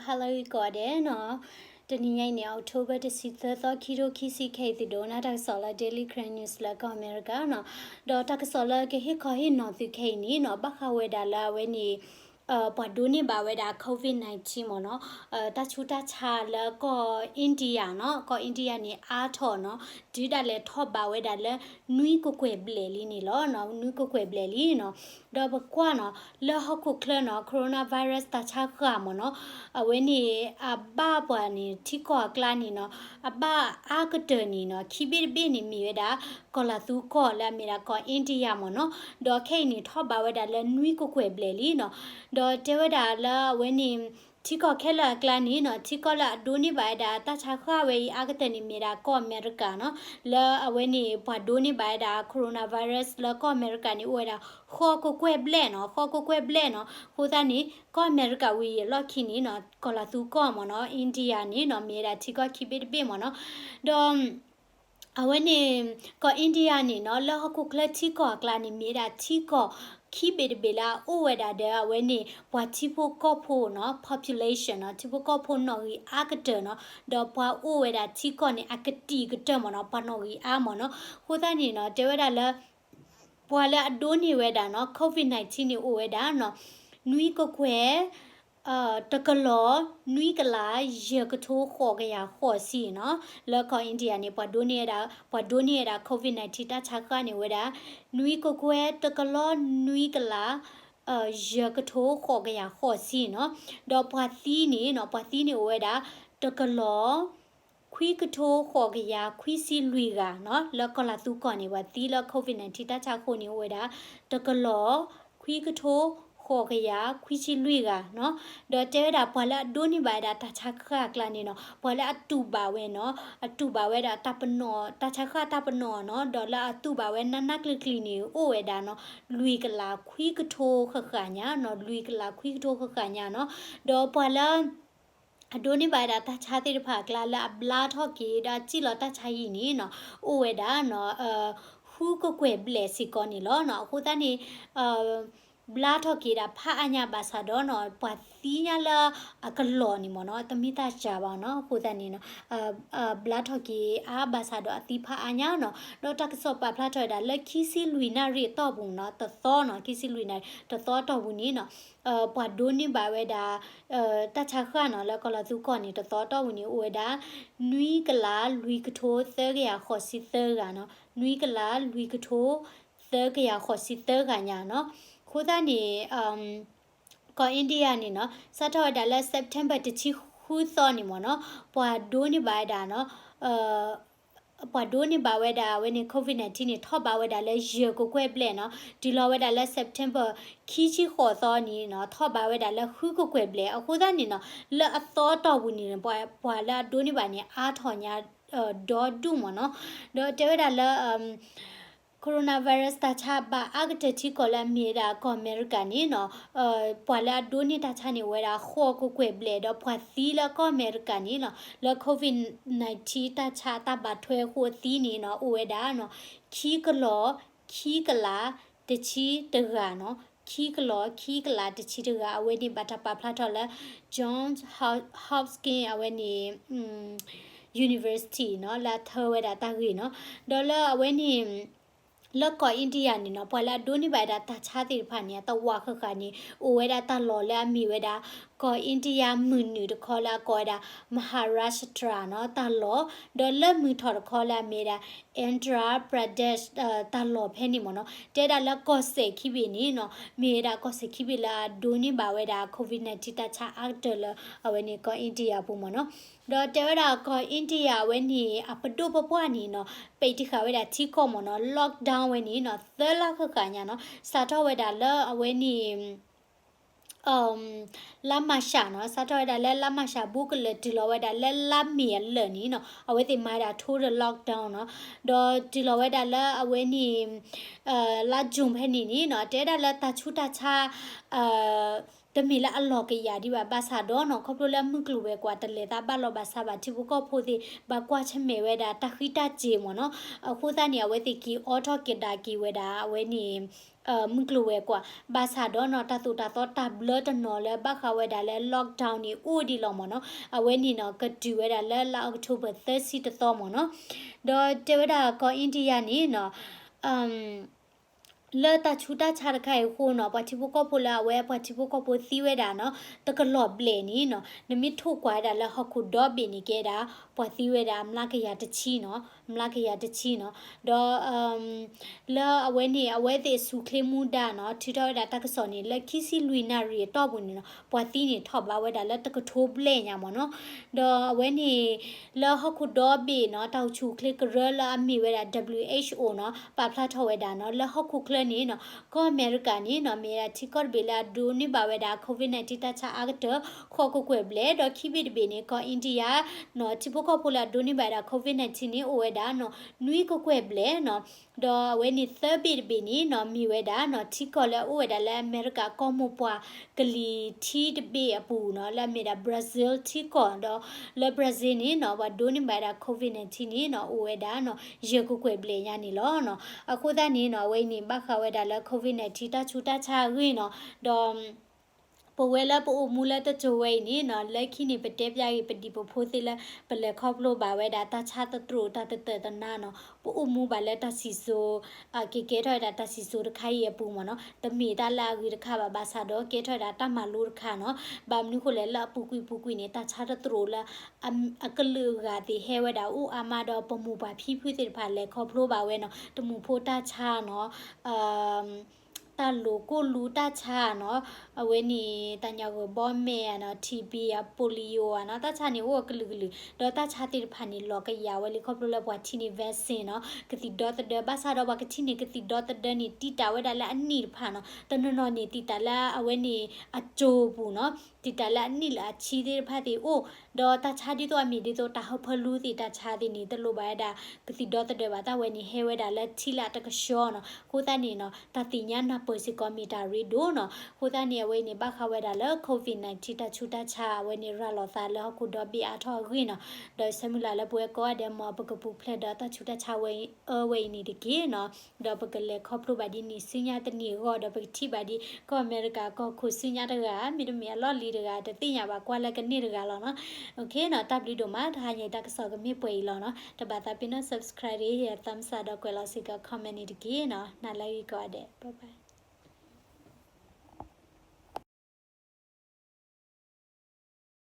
Hello ကိးဂၤဒဲးနီၤ, တနံၤညါအံၤန့ၣ် October တဆံသၢသီ ခံထိခံဆံခဲအံၤ သုဒိးနၢ်တၢ်ကစီၣ်လၢ Daily Karen News လၢကီၢ်အမဲရကၤနီၤ, ဒီးတၢ်ကစီၣ်လၢကဟ့ၣ်ခီဟ့ၣ်နီၤသုခဲအံၤန့ၣ်နီၤ ဘၣ်ဃးဝဲဒၣ်လၢအဝဲန့ၣ် ပှၤဒိးန့ၢ်ဘၣ်ဝဲဒၣ် COVID nineteen မ့ၢ်နီၤ, တၢ်ဆူးတၢ်ဆါလၢကီၢ် India နီၤ, ကီၢ် India န့ၣ် အါထီၣ်နီၤ, တုၤဒၣ်လဲာ်ထီၣ်ဘးဝဲဒၣ်လၢ နွံကကွဲၢ်ဘျဲၣ်လံန့ၣ်လီၤ, နွံကကွဲၢ်ဘျဲၣ်လံနီၤ, ဒီးပကွၢ်နီၤ လၢဟီၣ်ခိၣ်ချၢနီၤ coronavirus တၢ်ဆါဃၢ်မ့ၢ်နီၤ, အဝဲန့ၣ် အဘၣ်ပှၤန့ၣ် ထံကီၢ်အကျါန့ၣ်နီၤ, အဘၣ်အါကတၢၢ်န့ၣ်နီၤ ခံဘ့ၣ်တဘ့ၣ်န့ၣ်မ့ၢ်ဝဲဒၣ် ကီၢ်လၤသူကီၢ်လၢအမ့ၢ်ဒၣ်ကီၢ် India မ့ၢ်နီၤ, ဒီးခဲအံၤန့ၣ် ထီၣ်ဘးဝဲဒၣ်လၢနွံကကွဲၢ်ဘျဲၣ်လံနီၤ, ဒီးတဲဝဲဒၣ်လၢအဝဲန့ၣ် ထံကီၢ်ခဲလၢာ်အကျါန့ၣ်နီၤ ထံကီၢ်လၢအဒိးန့ၢ်ဘၣ်ဝဲဒၣ် တၢ်ဆါဃၢ်ဝဲအံၤအါကတၢၢ်န့ၣ် မ့ၢ်ဒၣ်ကီၢ်အမဲရကၤနီၤ, လၢအဝဲန့ၣ် ပှၤဒိးန့ၢ်ဘၣ်ဝဲဒၣ် coronavirus လၢကီၢ်အမဲရကၤန့ၣ် အိၣ်ဝဲဒၣ် ဃိးကကွဲၢ်ဘျဲၣ်နီၤ, ဃိးကကွဲၢ်ဘျဲၣ်နီၤ, အဃိသတးန့ၣ် ကီၢ်အမဲရကၤဝံၤအလီၢ်ခံန့ၣ်နီၤ ကီၢ်လၤသူကီၢ်မ့ၢ်နီၤ India န့ၣ်နီၤ မ့ၢ်ဝဲဒၣ်ထံကီၢ်ခံဘ့ၣ်တဘ့ၣ်မ့ၢ်နီၤ, ဒီး အဝဲန့ၣ် ကီၢ် India န့ၣ်နီၤ လၢဟီၣ်ခိၣ်ချၢထံကီၢ်အကျါန့ၣ် မ့ၢ်ဝဲဒၣ်ထံကီၢ်ခံဘ့ၣ်တဘ့ၣ်လၢအအိၣ်ဝဲဒၣ်ဒီး အဝဲန့ၣ် ပှၤထံဖိကီၢ်ဖိနီၤ population နီၤ ထံဖိကီၢ်ဖိနီၣ်ဂံၢ်အါကတၢၢ်နီၤ, ဒီးပှၤအိၣ်ဝဲဒၣ်ထံကီၢ်န့ၣ် အကတံာ်ကတၢၢ်မ့ၢ်နီၤ ပှၤနီၣ်ဂံၢ်အါမ့ၢ်နီၤ, အဃိသတးန့ၣ်နီၤ တဲဝဲဒၣ်လၢ ပှၤလၢအဒိးန့ၢ်ဝဲဒၣ်နီၤ COVID nineteen န့ၣ်အိၣ်ဝဲဒၣ်နီၤ နွံကကွဲၢ် တကလီၤ နွံကလး ယဲၢ်ကထိဃိးကယၤဃိးဆံနီၤ, လၢကီၢ် India န့ၣ် ပှၤဒိးန့ၢ်ဝဲဒၣ် ပှၤဒိးန့ၢ်ဝဲဒၣ် COVID nineteen တၢ်ဆါဃၢ်န့ၣ်အိၣ်ဝဲဒၣ် နွံကကွဲၢ် တကလီၤ နွံကလး ယဲၢ်ကထိဃိးကယၤဃိးဆံနီၤ, ဒီးပှၤသံန့ၣ်နီၤ ပှၤသံန့ၣ်အိၣ်ဝဲဒၣ် တကလီၤ ခွံကထိဃိးကယၤခွံဆံလွံၢ်ဂၤနီၤ, လၢကီၢ်လၤသူကီၢ်န့ၣ် ပှၤသံလၢ COVID nineteen တၢ်ဆါအဃိန့ၣ်အိၣ်ဝဲဒၣ် တကလီၤ ခွံကထိဃိးကယၤခွံဆံလွံၢ်ဂၤနီၤ, ဒီးတဲဝဲဒၣ်ပှၤလၢအဒိးန့ၢ်ဘၣ်ဝဲဒၣ်တၢ်ဆါဃၢ်အကျါန့ၣ်နီၤ ပှၤလၢအတူၢ်ဘၣ်ဝဲနီၤ အတူၢ်ဘၣ်ဝဲဒၣ်တၢ်ပနီၣ် တၢ်ဆါဃၢ်တၢ်ပနီၣ်နီၤ ဒီးလၢအတူၢ်ဘၣ်ဝဲနးနးကျံၤကျံၤန့ၣ် အိၣ်ဝဲဒၣ်နီၤ လွံၢ်ကလးခွံကထိဃၣ်ဃၣ်ညါနီၤ လွံၢ်ကလးခွံကထိဃၣ်ဃၣ်ညါနီၤ, ဒီးပှၤလၢ အဒိးန့ၢ်ဘၣ်ဝဲဒၣ်တၢ်ဆါသ့ၣ်တဖၣ်အကျါလၢအဘျါထီၣ်က့ၤ ဒီးအစံၣ်လီၤတၢ်ဆါဟံၣ်န့ၣ်နီၤ အိၣ်ဝဲဒၣ်နီၤ ဃုကကွဲၢ်ဘျဲၣ်စ့ၢ်ကီးန့ၣ်လီၤနီၤ, အဃိသတးန့ၣ် ဘျါထီၣ်က့ၤဒၣ်ဖးအါညါဘၣ်ဆၣ်ဒီးနီၤ ပှၤသံညါလၢအကလီၢ်န့ၣ်မ့ၢ်နီၤ တမ့ၢ်တၢ်စှၤဘၣ်နီၤ, အဃိသတးန့ၣ်နီၤ ဘျါထီၣ်က့ၤအါဘၣ်ဆၣ်ဒီးအသံဖးအါညါနီၤ, ဒီးတၢ်ကစီၣ်ပာ်ဖျါထီၣ်ဝဲဒၣ်လၢခံဆံလွံၢ်နၣ်ရံၣ်အတီၢ်ပူၤနီၤ တသီနီၤ ခံဆံလွံၢ်နၣ်ရံၣ် တသီအတီၢ်ပူၤန့ၣ်နီၤ ပှၤဒိးန့ၢ်ဘၣ်ဝဲဒၣ် တၢ်ဆါဃၢ်နီၤ လၢကီၢ်လၤသူကီၢ်န့ၣ် တသီအတီၢ်ပူၤန့ၣ် အိၣ်ဝဲဒၣ် နွံကလးလွံၢ်ကထိသၢကယၤဃိးဆံသၢဂၤနီၤ, နွံကလးလွံၢ်ကထိသၢကယၤဃိးဆံသၢဂၤညါနီၤ, အဃိသတးန့ၣ် ကီၢ် India န့ၣ်နီၤ စးထီၣ်ဝဲဒၣ်လၢ September တဆံဃုသီန့ၣ်မ့ၢ်နီၤ ပှၤဒိးန့ၢ်ဘၣ်ဝဲဒၣ်နီၤ ပှၤဒိးန့ၢ်ဘၣ်ဝဲဒၣ်အဝဲန့ၣ် COVID nineteen န့ၣ် ထီၣ်ဘးဝဲဒၣ်လၢယဲၢ်ကကွဲၢ်ဘျဲၣ်နီၤ, တုၤလီၤဝဲဒၣ်လၢ September ခံဆံဃိးသီန့ၣ်နီၤ ထီၣ်ဘးဝဲဒၣ်လၢဃုကကွဲၢ်ဘျဲၣ်, အဃိသတးန့ၣ်နီၤ လၢအသီအတီၢ်ပူၤန့ၣ် ပှၤလၢအဒိးန့ၢ်ဘၣ်န့ၣ် အါထီၣ်ညါ ဒီဒူၣ်မ့ၢ်နီၤ, ဒီးတဲဝဲဒၣ်လၢ coronavirus တၢ်ဆါဘၣ်အါကတၢၢ်ထံကီၢ်လၢအမ့ၢ်ဝဲဒၣ်ကီၢ်အမဲရကၤန့ၣ်နီၤ ပှၤလၢအဒိးန့ၢ်တၢ်ဆါန့ၣ် အိၣ်ဝဲဒၣ်ဃိးကကွဲၢ်ဘျဲၣ် ဒီးပှၤသံလၢကီၢ်အမဲရကၤန့ၣ်နီၤ လၢ COVID nineteen တၢ်ဆါတၢ်ဘၣ်ထွဲအဃိအသံန့ၣ်နီၤ အိၣ်ဝဲဒၣ်နီၤ ခံကလီၤ ခံကလး တဆံတဂၤနီၤ, ခံကလီၤ ခံကလး တဆံတဂၤ အဝဲန့ၣ်ဘၣ်တၢ်ပာ်ဖျါထီၣ်လၢ Johns Hopkins အဝဲန့ၣ် University နီၤ လၢအထၢဝဲဒၣ်တၢ်ဂ့ၢ်နီၤ, ဒီးလၢအဝဲန့ၣ် လၢကီၢ် India န့ၣ်နီၤ ပှၤလၢအဒိးန့ၢ်ဘၣ်ဝဲဒၣ်တၢ်ဆါသ့ၣ်တဖၣ်န့ၣ် အသဝးဃၣ်ဃၣ်န့ၣ် အိၣ်ဝဲဒၣ်တၢ်လီၢ်လၢအမ့ၢ်ဝဲဒၣ် ကီၢ် India မုၢ်နုာ်တခီလၢအကိးဝဲဒၣ် Maharashtra နီၤ တၢ်လီၢ်, ဒီးလၢမုၢ်ထီၣ်တခီလၢအမ့ၢ်ဝဲဒၣ် Andhra Pradesh တၢ်လီၢ်ဖဲန့ၣ်မ့ၢ်နီၤ, တဲဒၣ်လၢကီၢ်စဲၣ်ခံဘ့ၣ်န့ၣ်နီၤ မ့ၢ်ဝဲဒၣ်ကီၢ်စဲၣ်ခံဘ့ၣ်လၢအဒိးန့ၢ်ဘၣ်ဝဲဒၣ် COVID nineteen တၢ်ဆါအါကတၢၢ်လၢအဝဲန့ၣ်ကီၢ် India ပူၤမ့ၢ်နီၤ, ဒီးတဲဝဲဒၣ်ကီၢ် India အဝဲန့ၣ် အပဒိၣ်ပပှၢ်န့ၣ်နီၤ ပဲာ်တံၢ်ဃာ်ဝဲဒၣ်ထံကီၢ်မ့ၢ်နီၤ lockdown ဝဲန့ၣ်နီၤ သၢလါဃၣ်ဃၣ်ညါနီၤ စးထီၣ်ဝဲဒၣ်လၢအဝဲန့ၣ် လါမၤၡးနီၤ စးထီၣ်ဝဲဒၣ်လၢလါမၤၡးဘူးကလၢာ် တုၤလီၤဝဲဒၣ်လၢလါမ့ၤအလၢာ်န့ၣ်နီၤ အဝဲသ့ၣ်မၤဝဲဒၣ် total lockdown နီၤ, ဒီးတုၤလီၤဝဲဒၣ်လၢအဝဲန့ၣ် လါ June ဖဲန့ၣ်န့ၣ်နီၤ တဲဒၣ်လၢတၢ်ဆူးတၢ်ဆါ တမ့ၢ်လၢအလီၢ်ကယာ်ဒံးဘၣ် ဘၣ်ဆၣ်ဒီးနီၤ ခီဖျိလၢမုၢ်ကျိၤဝဲၤကွာ်တလဲၤသးဘၣ်လီၤဘၣ်စးဘၣ် ထံဖိကီၢ်ဖိသ့ၣ် ဘၣ်ကွၢ်ဆၢၣ်မဲာ်ဝဲဒၣ်တၢ်ဃံးတၢ်စ့ၤမ့ၢ်နီၤ, အဃိသတးန့ၣ် အဝဲသ့ၣ်က့ၤအိးထီၣ်ကဒါက့ၤဝဲဒၣ် အဝဲန့ၣ် မုၢ်ကျိၤဝဲၤကွာ် ဘၣ်ဆၣ်ဒီးနီၤ တၢ်သိၣ်တၢ်သီတၢ်ဘျၢတနီၤလၢဘၣ်ဃးဝဲဒၣ်လၢ lockdown န့ၣ် အိၣ်ဒံးလီၤမ့ၢ်နီၤ. အဝဲန့ၣ်နီၤ ကတုၤဝဲဒၣ်လၢလါအီးကထိဘၢၣ် သၢဆံတသီမ့ၢ်နီၤ. ဒီးတဲဝဲဒၣ်ကီၢ် India န့ၣ်နီၤ လၢတၢ်ဆူးတၢ်ဆါတခါအံၤအဃိနီၤ ပှၤထံဖိကီၢ်ဖိလၢအဝဲပှၤထံဖိကီၢ်ဖိသံဝဲဒၣ်နီၤ တကလီၤဘျဲၣ်န့ၣ်နီၤ နမ့ၢ်ထိၣ်ကွၢ်ဝဲဒၣ်လၢဟီၣ်ခိၣ်ဒီဘ့ၣ်န့ၣ် ကဲဒၣ် ပှၤသံဝဲဒၣ်အမျးကယၤတဆံနီၤ အမျးကယၤတဆံနီၤ. ဒီး လၢအဝဲန့ၣ် အဝဲသ့ၣ်အဆူၣ်ချ့မူဒါနီၤ ထုးထီၣ်ဝဲဒၣ်တၢ်ကစီၣ်န့ၣ် လၢခံဆံလွံၢ်နၣ်ရံၣ်အတီၢ်ပူၤန့ၣ်နီၤ ပှၤသံန့ၣ်ထီၣ်ဘးဝဲဒၣ်လၢတကထိဘျဲၣ်ညါမ့ၢ်နီၤ. ဒီးအဝဲန့ၣ် လၢဟီၣ်ခိၣ်ဒီဘ့ၣ်နီၤ တၢ်အိၣ်ဆူၣ်အိၣ်ချ့ကရၢလၢအမ့ၢ်ဝဲဒၣ် WHO နီၤ ပာ်ဖျါထီၣ်ဝဲဒၣ်နီၤ လၢဟီၣ်ခိၣ်ချၢန့ၣ်နီၤ ကီၢ်အမဲရကၤန့ၣ်နီၤ မ့ၢ်ဝဲဒၣ်ထံကီၢ်တဘ့ၣ်လၢအဒိးန့ၢ်ဘၣ်ဝဲဒၣ် COVID nineteen တၢ်ဆါအါကတၢၢ် ဃိးကကွဲၢ်ဘျဲၣ် ဒီးခံဘ့ၣ်တဘ့ၣ်န့ၣ် ကီၢ် India နီၤ ထံဖိကီၢ်ဖိလၢအဒိးန့ၢ်ဘၣ်ဝဲဒၣ် COVID nineteen န့ၣ် အိၣ်ဝဲဒၣ်နီၤ နွံကကွဲၢ်ဘျဲၣ်နီၤ. ဒီးအဝဲန့ၣ်သၢဘ့ၣ်တဘ့ၣ်န့ၣ်နီၤ မ့ၢ်ဝဲဒၣ်နီၤ ထံကီၢ်လၢအအိၣ်ဝဲဒၣ်လၢအမဲရကၤကီၢ်မိၢ်ပှၢ်ကလံၤထံတဘ့ၣ်အပူၤနီၤ လၢအမ့ၢ်ဒၣ် Brazil ထံကီၢ်ဒီး လၢ Brazil န့ၣ်နီၤ ပှၤဒိးန့ၢ်ဘၣ်ဝဲဒၣ် COVID nineteen န့ၣ်နီၤ အိၣ်ဝဲဒၣ်နီၤ ယဲၢ်ကကွဲၢ်ဘျဲၣ်ညါန့ၣ်လီၤနီၤ. အဃိသတးန့ၣ်နီၤ အဝဲအံၤန့ၣ် ဘၣ်ဃးဝဲဒၣ်လၢ COVID nineteen တၢ်ဆူးတၢ်ဆါအဂ့ၢ်နီၤ ဒီး ပဝဲလၢပအိၣ်မူလၢတစိၤဝဲအံၤန့ၣ်နီၤ လၢခံန့ၣ် ပတဲပျးက့ၤပဒံးပဖိသ့ၣ်လၢ ပလဲၤခီဖျိဘၣ်ဝဲဒၣ်တၢ်ဆါတသရိာ်တၢ်တတၢၢ်တနါနီၤ ပအိၣ်မူဘၣ်လၢတၢ်စံၣ်စိၤ ကကဲထီၣ်ဝဲဒၣ်တၢ်စံၣ်စိၤတခါအံၤအပူၤမ့ၢ်နီၤ တမ့ၢ်တၢ်လၢအဂ့ၤတခါဘၣ် ဘၣ်ဆၣ်ဒီးကဲထီၣ်ဝဲဒၣ်တၢ်မၤလိတခါနီၤ. ဘၣ်မနုၤဃိလဲၣ် လၢအပူၤကွံာ်ပူၤကွံာ်န့ၣ် တၢ်ဆါတသရိာ်လၢ အကလုာ်အဂၤသ့ၣ်ဟဲဝဲဒၣ်အိၣ်အါမးဒီး ပမိၢ်ပၢ်ဖံဖုသ့ၣ်တဖၣ်လဲၤခီဖျိဘၣ်ဝဲနီၤ တမူဖိတၢ်ဆါနီၤ တၢ်လိၤကိၢ်လူတၢ်ဆါနီၤ အဝဲန့ၣ် တၢ်ညါဂိၤဘီမဲာ်နီၤ ထံဘံအ polio နီၤ တၢ်ဆါန့ၣ်အိၣ်အကလုာ်ကလုာ် ဒီးတၢ်ဆါသ့ၣ်တဖၣ်န့ၣ် လီၤကယာ်ဝဲလံ ခီဖျိလၢပှၤထံၣ်န့ၢ် vaccine နီၤ ကသံၣ်ဒီသဒၢ ဘၣ်ဆၣ်ဒီးပှၤကထံၣ်န့ၢ်ကသံၣ်ဒီသဒၢန့ၣ် တံာ်တာ်ဝဲဒၣ်လၢအနံၣ်တဖၣ်နီၤ တနီၤနီၤန့ၣ် တံာ်တာ်လၢအဝဲန့ၣ် အစိၤပူၤနီၤ တံာ်တာ်လၢအနံၣ်လၢအဆံသ့ၣ်တဖၣ်သ့ၣ်အိၣ် ဒီးတၢ်ဆါဒ်သိးအမ့ၢ်ဒ်သိး တၢ်ဟၢဖၢလူသ့ၣ်တၢ်ဆါသ့ၣ်န့ၣ် တလိၣ်ဘၣ်ဝဲဒၣ် ကသံၣ်ဒီသဒၢဘၣ် တၢ်ဝဲန့ၣ်ဟဲဝဲဒၣ်လၢထံလၢအတကဆှီနီၤ အဃိသတးန့ၣ်နီၤ တၢ်သ့ၣ်ညါနၢ်ပၢၢ်စ့ၢ်ကီးမ့ၢ်တၢ်ရ့ဒိၣ်နီၤ အဃိသတးန့ၣ် အဝဲအံၤန့ၣ် ဘၣ်ဃးဝဲဒၣ်လၢ COVID nineteen တၢ်ဆူးတၢ်ဆါ အဝဲန့ၣ်ရၤလီၤသးလၢဟီၣ်ခိၣ်ဒီဘ့ၣ်အါထီၣ်အဂ့ၢ်နီၤ ဒီးဆၢမုၢ်လၢ်လၢပဝဲကိးဂၤဒဲးမ့ၢ် ပကပူၤဖျဲးဒီးတၢ်ဆူးတၢ်ဆါဝဲအံၤအၢဝဲအံၤန့ၣ်တက့ၢ်နီၤ ဒီးပကလဲၤခီဖျိဘၣ်ဒ်န့ၣ်ဆူညါတနံၤအဂီၢ် ဒီးပကထံၣ်ဘၣ်ဒ် ကီၢ်အမဲရကၤကီၢ်ခိၣ်ဆူညါတဂၤ မ့တမ့ၢ်အလီၢ်လံၤတဂၤ တသ့ၣ်ညါဘၣ်ကွၢ်လၢကန့ၢ်တဂၤလီၤနီၤ OK နီၤ တၢ်ဘျုးဒိၣ်မး တဟါညါအံၤတၢ်ကစီၣ်ကမ့ၢ်ပှဲၤအံၤလီၤနီၤ တဘၣ်သးပ့ၤနီၣ် subscribe တဂ့ၤ thumbs up ဒီးကွဲးလီၤစ့ၢ်ကီး comment န့ၣ်တက့ၢ်နီၤ နၤလၢအဂ့ၤကိးဂၤဒဲး bye bye